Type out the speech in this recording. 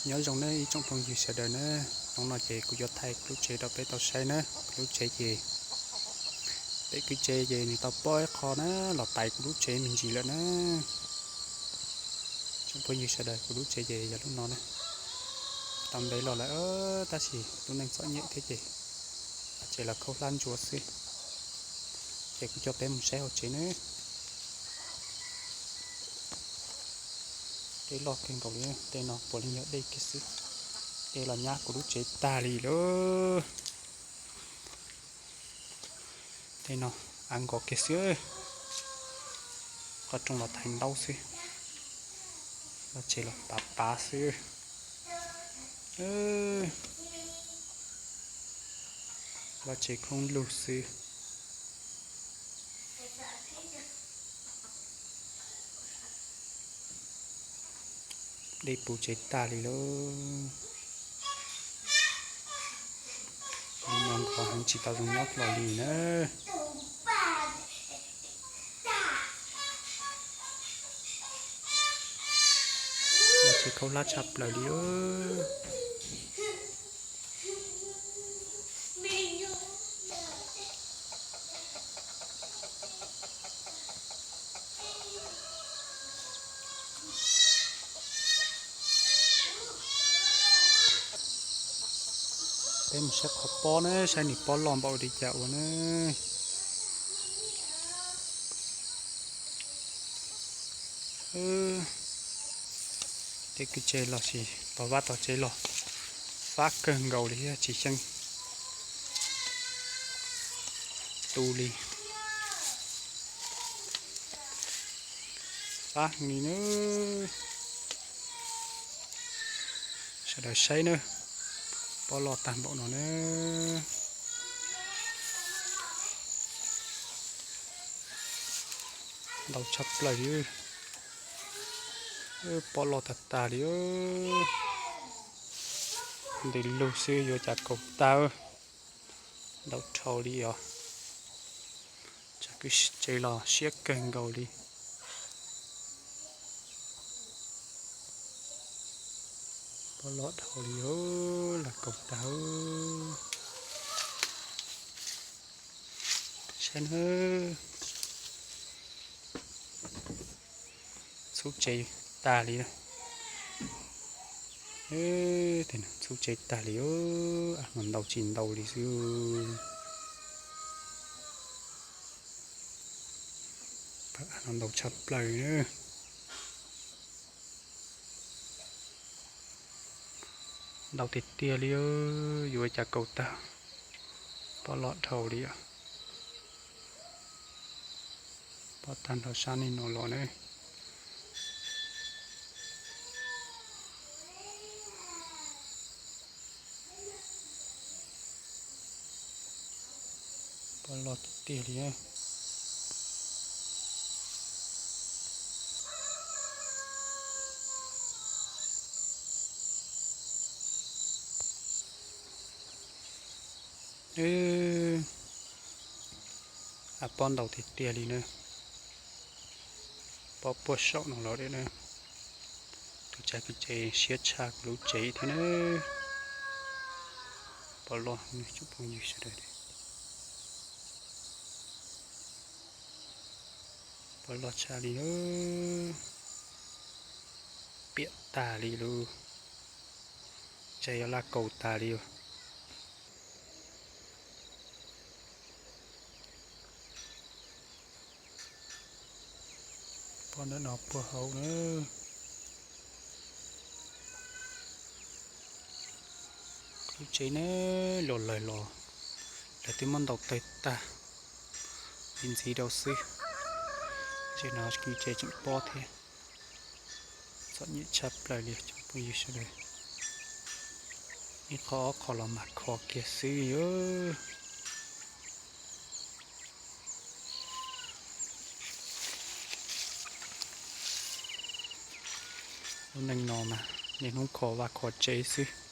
Nyob zoo nawb ib tsoom phooj ywg sawv daws na, hnub no ces kuv yuav thaij kuv lub tsev rau peb tau saib na. Kuv lub tsev ces, pem kwj tsev ces nws tau pob ib qho na, los tais kuv lub tsev me ntsis lawm na. Tsoom phooj ywg sawv daws, kuv lub tsev ces yog lub no na. Tau ntev los lawm tab sis lub neej txom nyem thiab ces tsev los khaub hlab ntsuav xwb. Ces kuv coj peb mus saib hauv tsev na. Dej loj kawg nkaus li, tej no puav leej yog dej kiag xwb. Dej los nyab kuv lub tsev tag li lauj. Tej no av nkos kiag xwb, qhov rooj los thaiv ntaub xwb, lub tsev los pav pav xwb. Lub tsev khoob lug xwb. Dej puv tsev tag li lauj. Li no nkos heev tsis tau zoo nyob hlo li na. Lub tsev khaub hlab tshaj plaws li. Peb mus saib qhov pob na, saib nws pob loj npaum li cas ua na. Tej kwj tsev los sis tog vaj tog tsev los fab kawg nkaus li thiab tsis xyeej tu li. Fab heev li na. Sawv daws saib na, pob loj tag npaum no na. Ntau tshaj plaws li. Pob loj tag tag li. Ntes lug xwb yuav cas kaus tag. Ntau dhau li os. Tsam kwj tsev los siab kawg nkaus li. Pob loj dhau li, lam kaus tag. Saib na, txhub tsev tag li. Txhub tsev tag li, ntau tsis ntau li xwb. Ntau tshaj plaws. Ntau tiag tiag li, yuav cas kaus tag. Pob loj dhau li. Pob tag nrho sab nej no los ne. Pob loj tiag tiag li. A, pob ntau tiag tiag li na. Pob puag saum no los na. Tus tswv tsev siab tshaj kuv lub tsev thiab na. Pob loj, tsoom phooj ywg sawv daws. Pob loj tshaj li. Piam tag li lauj. Ntshe yuav laj kaus tag li. Pob ntawm no puag hauv na. Lub tsev na, los lawm los lawv twb muab ntaus tawg tag li ntxiv rau xwb. Tsev no kwv tsev tseem pob thiab. Txom nyem tshaj plaws li tsoom phooj ywg sawv daws. Ib qho ob qho los mas kho kiag xwb. Lub neej no mas niaj hnub kho vaj kho tsev xwb.